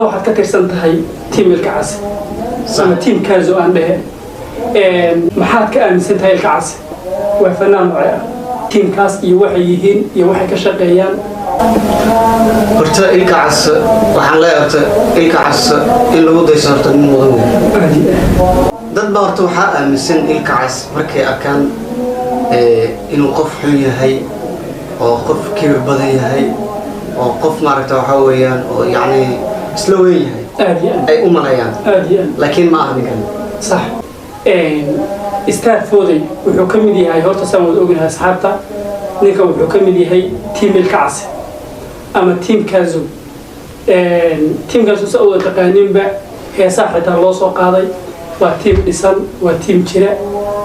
Waxaad ka tirsan tahay team Ilkacase ama team Kaazo aan dhehe. Maxaad ka aaminsan tahay Ilkacase? Waa fanaan noocee ah tiimkaas iyo waxay yihiin iyo waxay ka shaqeeyaan? Horta Ilkacas waxaan leeyahay, horta Ilkacas in lagu dayso horta nin mudan wey. Dad baa horta waxaa aaminsan Ilkacas markay arkaan inuu qof xun yahay oo qof kibir badan yahay oo qof maaragta waxaa weeyaan oo yacni isla weyn yahay Aad iyo aad. ay u malayaan. Aad iyo aad. Laakiin ma aha ninkan. Sax. Star Foday wuxuu ka mid yahay, horta saan wada ognahay asxaabta, ninkan wuxuu ka mid yahay team Ilkacase ama team Kaazo. Teamkaasu sa wada taqaaninba, heesaha xitaa loo soo qaaday. Waa team dhisan, waa team jira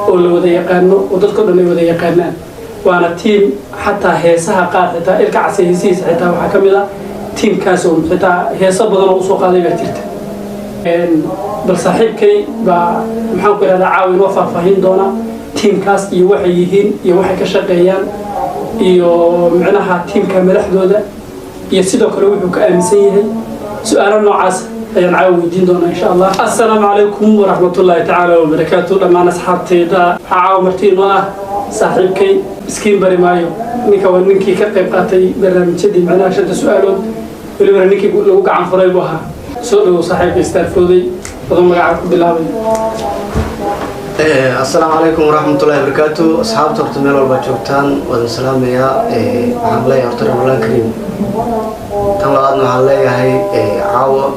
oo la wada yaqaano oo dadka dhan ay wada yaqaanaan. Waana team xataa heesaha qaar, xitaa Ilkacase heesihiisa xitaa waxaa ka mid ah teamkaas oo xitaa heeso badan oo usoo qaaday baa jirta. Bal saaxiibkay baa, maxaan ku ihahdaa, caawa inoo faahfaahin doona tiimkaas iyo waxay yihiin iyo waxay ka shaqeeyaan iyo micnaha tiimka madaxdooda iyo sidoo kale wuxuu ka aaminsan yahay. Su-aalo noocaas ayaan caawa weydiin doonaa, insha Allah. Assalaamu calaykum waraxmatullaahi tacaala wabarakaatu dhammaan asxaabtayda. Waxaa caawa marti inoo ah saaxiibkay, iskiin bari maayo, ninka waa ninkii ka qayb qaatay barnaamijyadii micnaha shanta su-aalood, welibana ninkii lagu gacan furay buu ahaa. Soo dhowow saaxiibka Star Foday, adoo magacaa ku bilaabay. Assalaamu calaykum waraxmatullahi wabarakaatu. Asxaabta horta meel walbaa joogtaan waadin salaamayaa. Waxaan leeyahay horta Ramadaan kariim. Tan labaadna waxaan leeyahay, caawa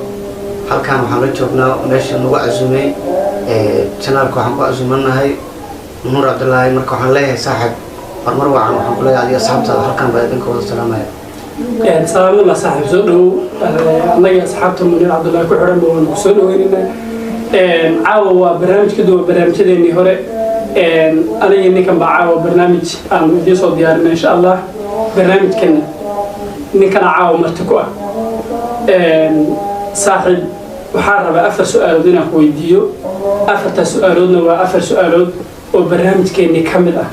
halkan waxaan la joognaa meesha nagu casumay channelka. Waxaan ku casumanahay Nuur Cabdillaahi. Marka waxaan leeyahay, saaxib, horumar wacan. Waxaan ku leeyahay adiga asxaabtaada halkan baa idinka wada salaamaya. Salaamullah saaxiib, soo dhowow. Annaga asxaabta Muniir Cabdullaahi ku xidhan ba waanu kusoo dhoweynaynaa. Caawa waa barnaamij ka duwan barnaamijyadeennii hore. Anigii ninkan baa caawa barnaamij aanu idiin soo diyaarinay, insha Allah. Barnaamijkana ninkana caawa marti ku ah. Saaxiib, waxaa rabaa afar su-aalood inaan ku weydiiyo. Afartaa su-aaloodna waa afar su-aalood oo barnaamijkeennii ka mid ah,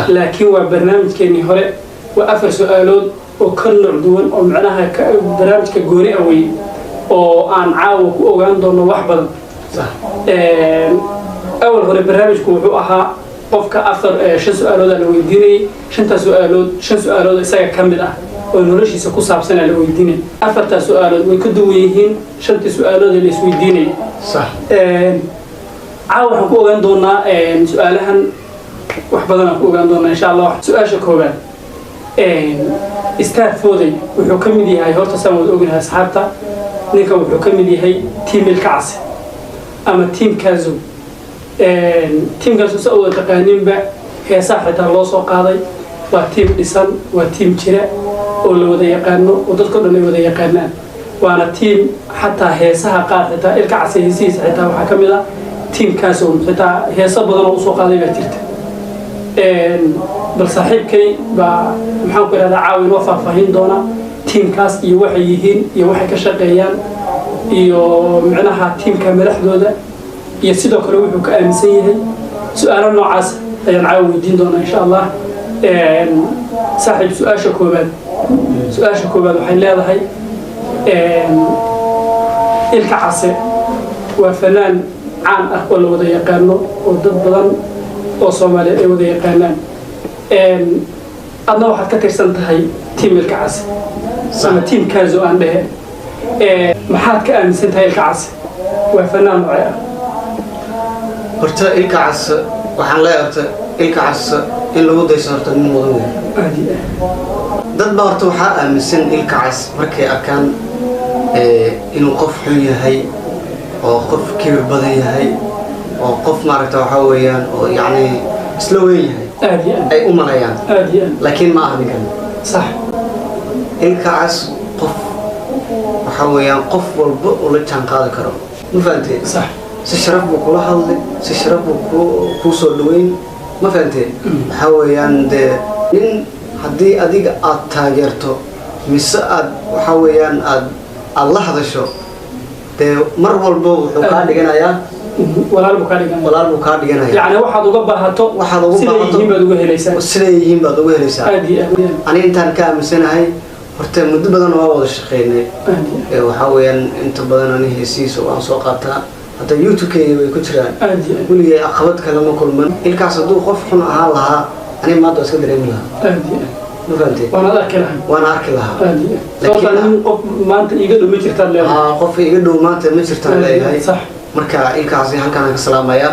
laakiin waa barnaamijkeennii hore. Waa afar su-aalood oo ka nooc duwan oo macnaha barnaamijka gooni ah wey, oo aan caawa ku ogaan doono wax badan. Awal hore barnaamijku wuxuu ahaa qofka afar shan su-aaloodaa la weydiinayay. Shantaa su-aalood, shan su-aalood isaga ka mid ah oo noloshiisa ku saabsanaa la weydiinay. Afartaa su-aalood way ka duwan yihiin shantii su-aalood ee la isweydiinayay. Caawa waxaan ku ogaan doonaa su-aalahan wax badan aan ku ogaan doonaa, insha Allah. Su-aasha koowaad: Star Foday wuxuu ka mid yahay, horta saan wada ognahay asxaabta, ninkan wuxuu ka mid yahay team Ilkacase ama team Kaazo. Teamkaasu sa wada taqaaninba, heesaha xitaa loo soo qaaday. Waa team dhisan, waa team jira oo la wada yaqaano oo dadka dhan ay wada yaqaanaan. Waana team xataa heesaha qaar, xitaa Ilkacase heesihiisa xitaa waxaa ka mid ah teamkaas oo xitaa heeso badan oo usoo qaaday baa jirta. Bal saaxiibkay baa, maxaan ku ihahdaa, caawa inoo faahfaahin doona tiimkaas iyo waxay yihiin iyo waxay ka shaqeeyaan iyo micnaha tiimka madaxdooda iyo sidoo kale wuxuu ka aaminsan yahay. Su-aalo noocaas ayaan caawa weydiin doonaa, insha Allah. Saaxiib, su-aasha koowaad, su-aasha koowaad waxay leedahay: Ilkacase waa fanaan caan ah oo la wada yaqaano oo dad badan oo Soomaaliyeed ay wada yaqaanaan. Adna waxaad ka tirsan tahay team Ilkacase ama team Kaazo aan dhehe. Maxaad ka aaminsan tahay Ilkacase? Waa fanaan noocee ah? Horta Ilkacas waxaan leeyahay, horta Ilkacas in lagu dayso horta nin mudan wey. Aad iyo aad. Dad baa horta waxaa aaminsan Ilkacas markay arkaan inuu qof xun yahay oo qof kibir badan yahay oo qof maaragta waxaa weeyaan oo yacni isla weyn yahay Aad iyo aad. ay u malayaan. Aad iyo aad. Laakiin ma aha ninkan. Ilkacas qof waxaa weeyaan qof walba uu la jaan qaadi karo, ma fahanteen? Si sharaf buu kula hadlay, si sharaf buu kuu soo dhaweyn, ma fahanteen? Waxaa weeyaan dee nin haddii adiga aad taageerto mise aad waxaa weeyaan aad la hadasho, dee mar walba wuxuu kaa dhiganayaa Walaal buu kaa dhiganaya. Walaal buu kaa dhiganaya. Yacni waxaad uga baahato Waxaad uga siday baahato yihiin baad uga helaysaa. Siday yihiin baad uga helaysaa. Aad iyo aad. Ani intaan ka aaminsanahay. Horta muddo badan waa wada shaqeynay. Aad iyo Waxaa weeyaan inta badan ani heesihiisa waan soo qaataa, hadda YouTube-kayga way ku jiraan. Aad iyo aad. Weligay caqabad kalama kulman. Ilkaas hadduu qof xun ahaan lahaa, aniga maanta waa iska dareemi lahaa. Aad iyo aad. Ma fahantay? Waana arki lahay. Waana arki lahaa. Aad iyo aad, sababtaa nin qof maanta iiga dhow ma jirtaan leedahay. Haa, qof iga dhow maanta ma jirtaan leeyahay. Marka Ilkaasi halkaan aan ka salaamayaa.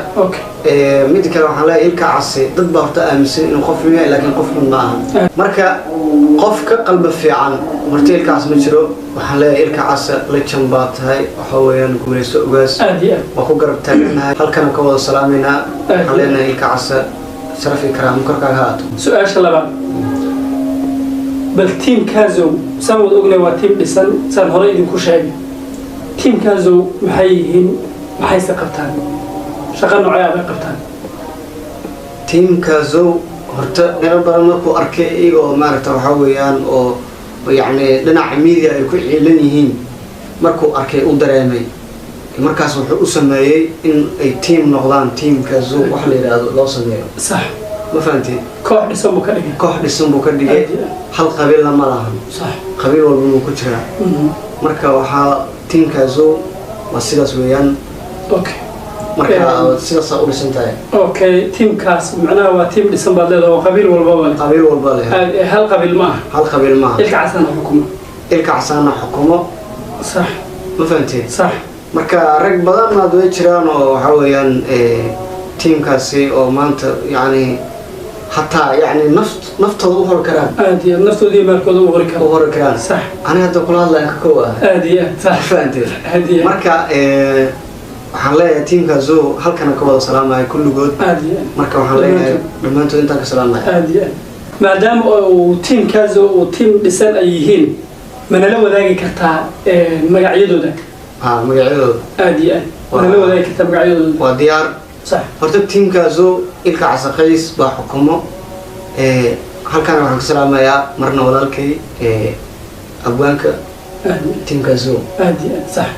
Mid kale waxaan leeyahay, Ilka Casi dad baa horta aaminsan inuu qof xun yahay, laakiin qof xun ma aha. Marka qof ka qalbi fiican horta Ilkaas ma jiro. Waxaan leeyahay, Ilka Casa legend baa tahay, waxa weeyaan guuleysto ugaas. Aad iyo aad. Waa ku garab taaganahay, halkan ka wada salaameynaa. Waxaan leenahay, Ilka Casa, sharaf iyo karaamo korkaaga ha aato. Su-aasha labaad, bal tiimkaasow saan wada ognahay waa tiim dhisan, saan hore idinku sheegay. Tiimkaasow maxay yihiin, maxayse qabtaan, shaqo noocee bay qabtaan? Tiimkaasow horta meelo badan markuu arkay iyagoo maaragta waxaa weeyaan oo yacni dhinaca media ay ku ciilan yihiin, markuu arkay u dareemay, markaas wuxuu u sameeyey in ay tiim noqdaan, tiimkaasow wax la yidhaahdo loo sameeyo. Ma fahanteen? Koox dhisan buu ka dhigay. Koox dhisan buu ka dhigay. Aad iyo aad. Hal qabiilna ma lahan. Qabiil walba wuu ku jiraa. Marka waxaa tiimkaasow waa sidaas weeyaan. Marka sidaasaa u dhisan tahay. Okay, tiimkaas macnaha waa tiim dhisan baad leedahay oo qabiil walbaba leh. Qabiil walba leh. Hal qabiil ma aha. Hal qabiil maaha. Ilka Casana xukuma. Ilka Casaana xukumo. Ma fahanteen? Sax. Marka rag badan aad way jiraan oo waxaa weeyaan tiimkaasi oo maanta yacni hataa yacni naftooda u hori karaan. Aad iyo aad, naftooda iyo maalkooda u hori U karo. hori karaan. Aniga hadda kula hadlayan ka kow ah. Aad iyo aad, sax. Ma fahanteen? Aad iyo aad. Marka waxaan leeyahay tiimkaasu halkana ka wada salaamaya kulligood. Aad iyo aad. Marka waxaan leeyahay dhammaantood intaan ka salaamaya. Aad iyo aad. Maadaama uu tiimkaas uu tiim dhisan ay yihiin, manala wadaagi kartaa magacyadooda? Ha, magacyadooda. Aad iyo aad, manala wadaagi kartaa magacyadooda? Waa diyaar. Horta tiimkaasu Ilka Casaqays baa xukumo. Halkana waxaan ka salaamayaa marna walaalkay abwaanka Aad iyo tiimkaasu. Aad iyo aad, sax.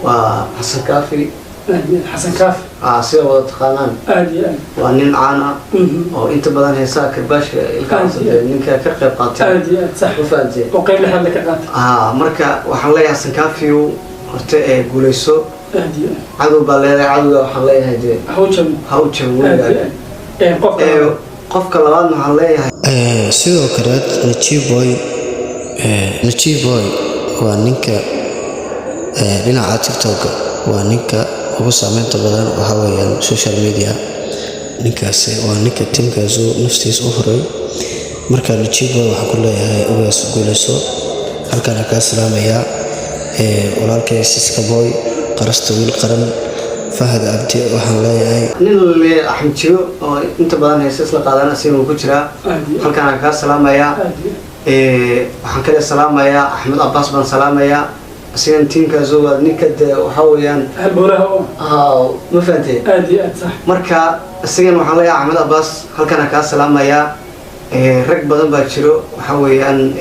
Waa Xasan Kaafi. Aad iyo aad, Xasan Kaafi. Sida wada taqaanaan. Aad iyo aad. Waa nin caan ah oo inta badan heesaha karbaashka Ilka Aad iyo Casa ninka ka qayb qaatay. Aad iyo aad, sax. Ma fahanteen? Oo qayb lixaad la ka qaatay. Marka waxaan leeyahay, Xasan Kaafiyow, horta guuleyso. Aad iyo aad. Cadow baa leedahay, cadowga waxaan leeyahay dee ha u jabin. Ha u jabin Aad iyo weligaa. aad. Qofka Qofka labaadna waxaan leeyahay Sidoo kale Najib Boy. Najib Boy waa ninka dhinaca TikTok waa ninka ugu saameynta badan, waxa weeyaan social media. Ninkaasi waa ninka tiimkaasu naftiisa u huray. Marka Najib Boy waxaan ku leeyahay, ugaas guuleyso, halkaan kaa salaamayaa. Walaalkay Siska Boy, qarasta wiil qaran, Fahad Abdi, waxaan leeyahay nin le Axmed Jiro oo inta badan heese isla qaadana, asigana wuu ku jiraa. Aad iyo Halkaan aan kaa salaamayaa. Aad iyo Waxaan kale salaamayaa Axmed Abbas baan salaamayaa, asigana tiimkaasu waa ninka dee waxaa weeyaan halbowlaha oo ma fahanteen? Aad iyo aad, sax. Marka isagana waxaan leeyahay, Axmed Abbas, halkaan aan kaa salaamayaa. Rag badan baa jiro, waxaa weeyaan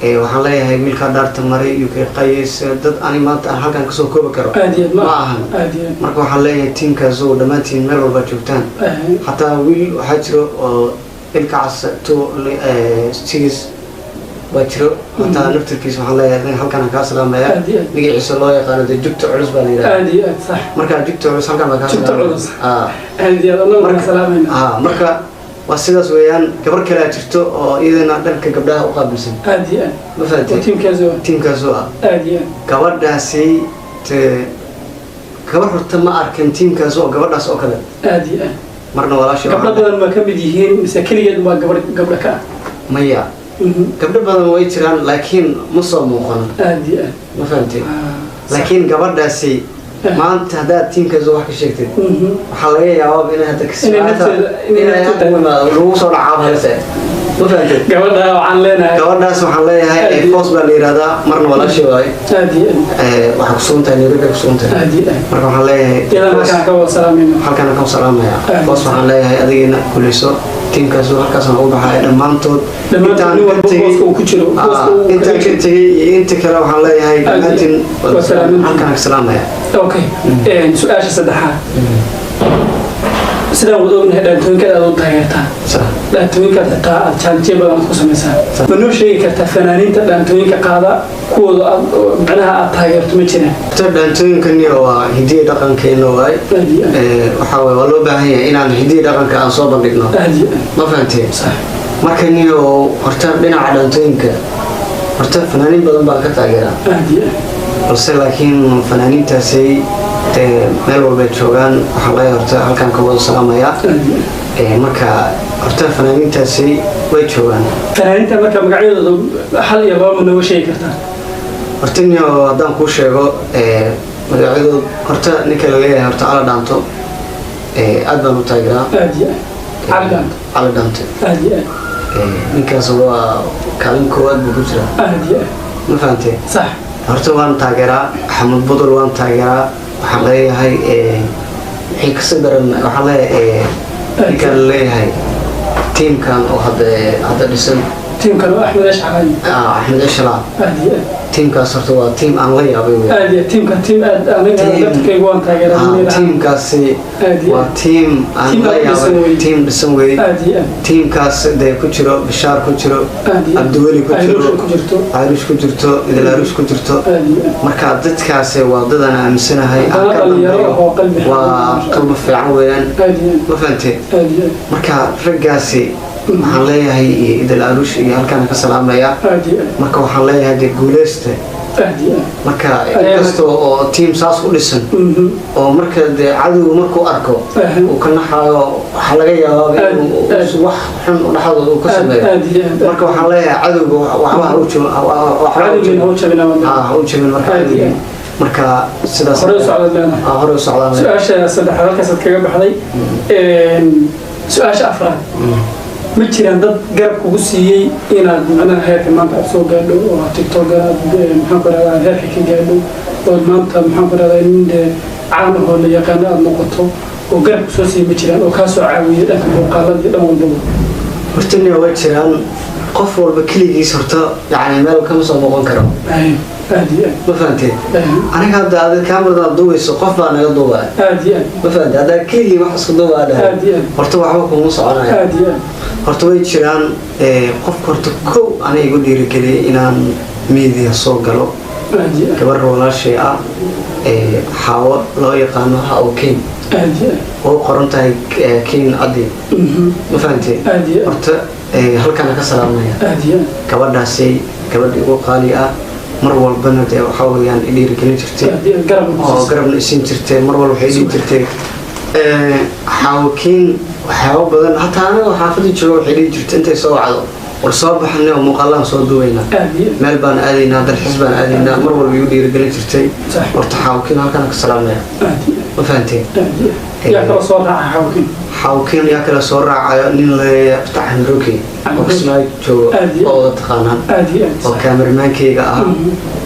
waxaan leeyahay wiilkaa dhaarta maray, UK Qays, dad ani maanta aan halkaan kasoo koobi karo Aad iyo aad ma ahan. Aad iyo aad. Marka waxaan leeyahay tiimkaasu dhammaantiin meel walba joogtaan. Xataa wiil waxaa jiro oo Ilka Cas 2 6 baa jiro, hataa naftirkiisa waxaan leeyahay halkaan aan kaa salaamaya. Aad iyo aad. Magaciisa loo yaqaano dee Jugta Culus baa la yidhahda. Aad iyo aad, sax. Marka Jugta Culus halkaan baa kaa Jugta salaamaya. Culus. Aad iyo aad, annagu waan salaamayna. Marka waa sidaas weeyaan. Gabar kalea jirto oo iyadana dhanka gabdhaha u qaabilsan. Aad iyo aad. Ma Oo fahanteen? tiimkaas oo Tiimkaasoo ah. Aad iyo aad. Gabadhaasi te gabar horta ma arkin tiimkaas oo gabadhaas oo kale. Aad iyo aad. Marna walaashay Gabdho badan ma ka mid yihiin mise keligeed waa gabadh gabdho ka ah? Maya, gabdho badan way jiraan, laakiin ma soo muuqan. Aad iyo aad. Ma fahanteen? Sax. Laakiin gabadhaasi maanta haddaad tiimkaas wax ka sheegtid, waxaa laga yaabaa inay hadda Inay inay inay nafteeda- lagu soo dhacaabo halse. Ma fahanteen? Gabadha waxaan leenahay Gabadhaas waxaan leeyahay Aad iyo- Foos baa la yidhahdaa, marna walaashay waaye. Aad iyo aad. Waxaa kusugan tahay Nairobi, kusugan tahay. Aad iyo aad. Marka waxaan leeyahay Iyadan Foos, halkaan ka wada salaamayna. Halkaan ka salaamaya. Aad. Foos, waxaan leeyahay adigina kuleyso. Tiimkaas halkaasaan ugu baxaya dhammaantood. Dhammaantood, Intaan nin ka walba tegey- booska uu ku jiro, booska uu intaan kaga ka jiro. tegey iyo inta kale waxaan leeyahay Aad iyo- dhammaantiin waa salaamintiin. halkaan ka salaamaya. Okay, su-aasha saddexaad. Sidaan wada ognahay, dhaantooyinkaad aad u taageertaa, dhaantooyinkaad xitaa aad challenge badan aad ku samaysaa. Ma noo sheegi kartaa fanaaniinta dhaantooyinka qaada kuwooda aad macnaha aad taageerto ma jiraan? Horta dhaantooyinkani waa hidiya dhaqankeena waay. Aad iyo aad. Waxaa waye, waa loo baahan yahay inaan hidiya dhaqanka aan soo bandhigno. Aad iyo aad. Ma fahantee? Sax. Marka niyo, horta dhinaca dhaantooyinka horta fanaaniin badan baan ka taageeraa. Aad iyo aad. Balse laakiin fanaaniintaasay dee meel walbay joogaan, waxaan leeyahay horta halkaan ka wada salaamayaa. Aad iyo aad. Marka horta fanaaniintaasi way joogaan. Fanaaniinta marka magacyadooda hal iyo laba ma nooga sheegi kartaa? Horta niyo, haddaan kuu sheego magacyadood, horta ninka la leeyahay horta Cali Dhaanto, aad baan u taageeraa. Aad iyo aad, Cali Dhaanto. Cali Dhaanto. Aad iyo aad. Ninkaas waa kaalin koowaad buu ku jiraa. Aad iyo aad. Ma fahantee? Sax. Horta waan taageeraa Axmed Budul, waan taageeraa. Waxaan leeyahay wixii kasii daran, waxaan leeyahay ninkaan la leeyahay tiimkan oo hadda dhisan. Tiimkan oo Axmed Ashcalay. Ah, Axmed Eshala. Aad iyo aad. Tiimkaas horta waa tiim aan la yaabay wey. Aad iyo, tiimka tiim aad aniga laftirkayga waan taageeraa. Tiimkaasi Aad iyo waa aad. tiim aan Tiim la aad dhisan yaabay. wey. Tiim dhisan wey. Aad iyo aad. Tiimkaas dee ku jiro Bishaar, ku jiro Aad iyo aad. Cabdiweli ku jiro, Ayruush ku jirto. Cayruush ku jirto, Idilaaruush ku jirto. Aad iyo aad. Marka dadkaasi waa dadaan aaminsanahay aan Haddana ka dhalinyaro dambeeyo. oo qalbi Waa qalbi fiican weeyaan. Aad iyo aad. Ma fahantee? Aad iyo aad. Marka raggaasi waxaan leeyahay iyo Idil Aruush iyo halkaan ka salaamaya. Aad iyo aad. Marka waxaan leeyahay dee guuleysta. Aad iyo aad. Marka inkasta oo tiim saas u dhisan oo marka dee cadowgu markuu arko uu ka naxaayo, waxaa laga yaabaa inuu wax xun dhexdooda uu ka sameeyo. Aad iyo aad. Marka waxaan leeyahay cadowga waxba ha u jabin, waxba ha u cadowgiina jabin. ha u jabina. Ha u jabin marka Aad iyo cadowgiina. aad. Marka sidaas. Hore u socdaad leedahay. Ah, hore u socdaan leeyahay. Su-aasha saddexaad halkaasaad kaga baxday. Su-aasha afraad: ma jiraan dad garab kugu siiyey inaad macnaha heerka maanta aad soo gaadho oo aad TikTok aad maxaan ku rahdaa aad heerka ka gaadho, ood maanta maxaan ku rahdaa nin dee caan ahoo la yaqaano aad noqoto, oo garab kusoo siiyey ma jiraan oo kaa soo caawiyey dhanka muuqaalada iyo dhan walbaba? Horta nin way jiraan. Qof walba keligiis horta yani meel kama soo noqon karo. Aad iyo aad. Ma fahantee? Aniga hadda aad kaamirada duubayso, qof baa naga duubaya. Aad iyo aad. Ma fahantee? Haddaa keligii wax isku duubaa dhahay, Aad iyo aad. horta waxba kuma soconaya. Aad iyo aad. Horta way jiraan. Qofka horta kow aniga igu dhiirigeliyay inaan media soo galo, Aad iyo aad. gabar walaashay ah, Xaawo loo yaqaano, Xaawo Keyn. Aad iyo aad. Oo qoran tahay Keyn Caddi. Ma fahantee? Aad iyo aad. Horta halkaana ka salaamaya. Aad iyo aad. Gabadhaasi gabadha igu qaali ah, mar walbana dee waxaa weeyaan i dhiirigelin jirtay Aad iyo aad, garabna ku oo siisay. Garabna isiin jirtay. Mar walba waxay dhihi jirtay Xaawakiin waxyaabo badan. Hataa anagoo xaafadda jooga waxay dhihi jirtay intay soo wacdo, "War soo baxnay oo muuqaalaan soo duubaynaa, Aad iyo aad. meel baan aadaynaa, dalxiis baan aadaynaa." Mar walba igu dhiirigelin jirtay. Horta Xaawakiin halkaan ka salaamaya. Aad iyo aad. Ma fahanteen? Aad iyo aad. Yaa kaloo soo raaca Xawkiin? Xaawakiin yaa kale soo raacayo? Nin leeyahay horta Axmed Roki oo Kismaayo joogo Aad iyo aad. oo wada taqaanaan, Aad iyo aad. oo kaamermaankeyga ah,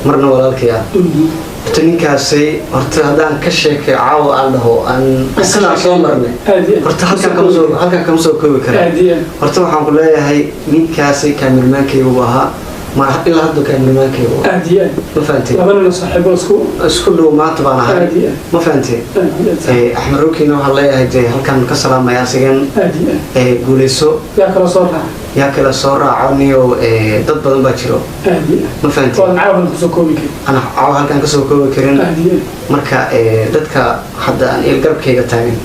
marna walaalkay ah. Horta ninkaasi, horta haddaan ka sheekay caawa aan dhaho aan qisadaan soo marnay, Aad iyo aad. horta halkaan kama soo koobi kara. Aad iyo aad. Horta waxaan ku leeyahay ninkaasi kaamermaankeygu buu ahaa, ma ilaa hadda kaamermaankeygu. Aad iyo aad. Ma fahanteen? Laba nin oo saaxiibo isku Isku dhow maanta baan ahay. Aad iyo aad. Ma fahanteen? Aad iyo aad. Axmed Rukina waxaan leeyahay dee halkaan ka salaamaya asigan. Aad iyo aad. Guuleyso. Yaa kaloo soo raaca? Yaa kale soo raaco niyow? Dad badan baa jiro. Aad iyo aad. Ma fahanteen? Oodan caawan kusoo koobi karin. Ana caawa halkaan kasoo koobi karin. Aad iyo aad. Marka dadka hadda aan il garabkayga taagan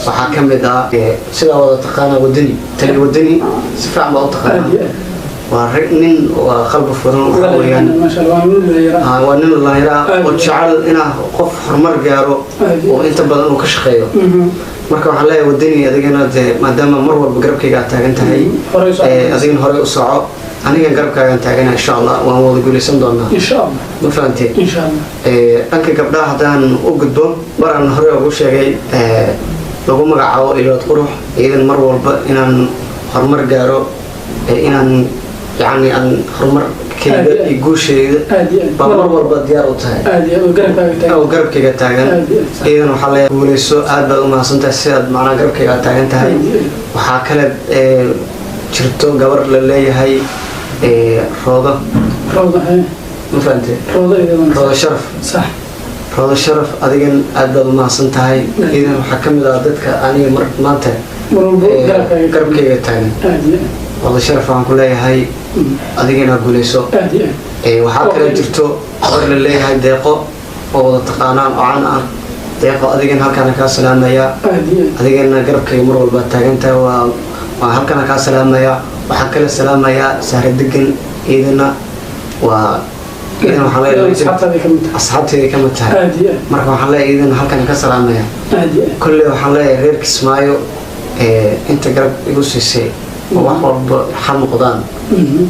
waxaa ka mid ah sidaa wada taqaana Wadani Tali. Wadani si fiican baa u Aad taqaana. iyo aad. Waa rag nin waa qalbi furan waxa weeyaan. Maasha Allah, waa nin dhalinyaro ah. Ah, waa nin dhalinyaro ah oo jecel inaa qof horumar gaaro Aad iyo oo inta badan uu ka shaqeeyo. Marka waxaan leeyahay Wadani, adigana dee maadaama mar walba garabkayga aad taagan tahay, Horey u soco. Adigana horey u soco, anigan garabkaagaan taagana. Insha Allah waan wada guuleysan doonaa. Insha Allah. Ma fahantee? Insha Allah. Dhanka gabdhaha haddaan u gudbo, maraan hore ugu sheegay lagu magacaabo Ilood Qurux, iidan mar walba inaan horumar gaaro, inaan yacni aan horumarkayga Aad iyo aad. iyo guushayda Aad iyo aad. baa mar walba diyaar u tahay. Aad iyo aad, oo garabkaaga taagan. Oo garabkayga taagan. Aad iyo aad. Iidan waxaa leeyahay guuleyso, aad baad u mahadsantahay sidaad macnaha garabkayga aad taagan tahay. Aad iyo aad. Waxaa kale jirto gabar la leeyahay Roodo. Rooda, hee. Ma fahantee? Rooda iyadan. Roodo Sharaf. Sax. Roodo Sharaf, adigan aad baad umahadsan tahay. Idan waxaa ka mid ah dadka aniga mar maanta mar walbo garabkaaga garabkayga taagan. Aad iyo aad. Roodo Sharaf, waxaan ku leeyahay adigana guuleyso. Aad iyo aad. Waxaa kale jirto gabar la leeyahay Deeqo oo wada taqaanaan oo caan ah. Deeqo, adigana halkaana kaa salaamayaa. Aad iyo aad. Adigana garabkayga mar walba taagan tahay, waa halkaana kaa salaamayaa. Waxaan kale salaamayaa Sahre Degan, iyadana waa iidan waxaan leeyahay Asxaabtaada ka mid tahay. Asxaabteyda ka mid tahay. Aad iyo aad. Marka waxaan leeyahay iidan halkan ka salaamaya. Aad iyo aad. Kolley waxaan leeyahay reer Kismaayo inta garab igu siisay oo wax walba xal noqdaan,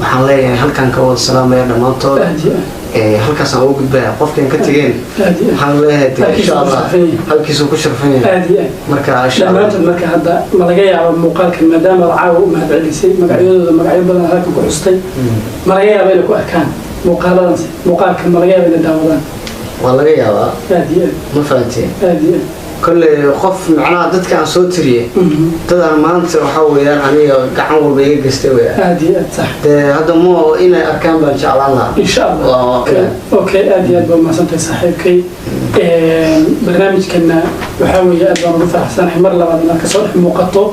waxaan leeyahay halkan ka wada salaamaya dhammaantood. Aad iyo aad. Halkaasaan ugu gudbaya qofkan ka tegeen. Aad iyo aad. Waxaan leeyahay dee, Halkiisuu insha ku Allah sharfan yahay. Halkiisuu ku sharfan yahay. Aad iyo aad. Marka insha Allah. Dhammaantood marka hadda ma laga yaabo muuqaalkan, maadaama aad caawa u mahadcelisay magacyadooda, magacyo badan halkan ku xustay, ma laga yaabo inay ku arkaan muuqaaladan? Muuqaalkan ma laga yaabo inay daawadaan? Waa laga yaabaa. Aad iyo aad. Ma fahanteen? Aad iyo aad. Kolley qof macnaha dadka aan soo tiriyey, dad aan maanta waxaa weeyaan aniga gacan walba iga gastay weeyaan. Aad iyo aad, sax. Dee hadda mo inay arkaan baan jeclaan lahaa. Insha Allah. Okay, aad iyo aad baa mahadsantahay saaxiibkay. Barnaamijkana waxaa weeye aad baan ugu faraxsanahay mar labaad inaad kasoo dhex muuqato.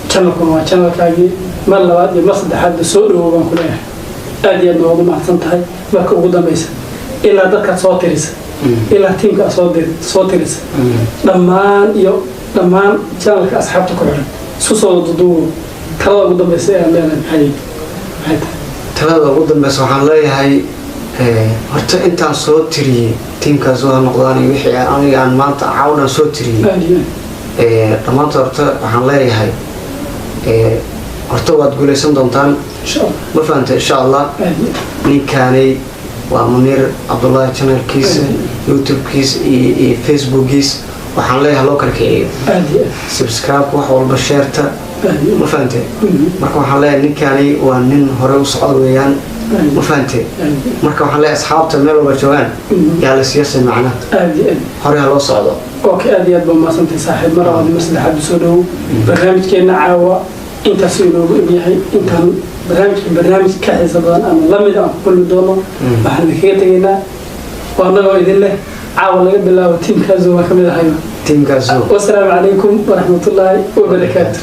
Channelkuna waa channelkaagii. Mar labaad iyo mar saddexaadba soo dhawow baan ku leeyahay. Aad iyo aad baa ugu mahadsan tahay. Marka ugu dambeysa, ilaa dadkaad soo tirisa, ilaa tiimka aad soo tirisa, dhammaan iyo dhammaan channelka asxaabta ku xiran, isku soo duduubo, talada ugu dambeysa ee aad leedahay maxay tahay? Talada ugu dambeysa waxaan leeyahay, horta intaan soo tiriyey tiimkaas waa noqdaan iyo wixii aniga aan maanta cawdhan soo tiriyey. Aad iyo aad. Dhammaantood horta waxaan leeyahay, horta waad guuleysan doontaan. Insha Allah. Ma fahanta? Insha Allah. Aad iyo aad. Ninkaanay waa Muniir Cabdullaahi, channelkiisa YouTube-kiisa iyo Facebookgiisa waxaan leeyahay loo kala kiciyo. Aad iyo aad. Subscribe, wax walba, share-ta. Aad iyo Ma fahante? Mhm. Marka waxaan leeyahay ninkaani waa nin hore u socda weeyaan. Ma fahante? Aad iyo Marka waxaan leeyahay asxaabta meel walba joogaan, yaa la siiyasay macna, aad iyo aad. hore ha loo socdo. Okay, aad iyo aad baa mahadsantahay saaxiib. Mar labaad iyo mar saddexaad soo dhawow. Barnaamijkeenna caawa intaasuu inoogu egyahay. Intaan barnaamijka barnaamij ka xiisa badan ama lamid aan ku kulmi doono, waxaan idinkaga tegaynaa waa annagoo idin leh caawa laga bilaabo tiimkaasu waa ka mid ahayba. Tiimkaasu. Wasalaamu calaykum waraxmatullaahi wabarakaatu.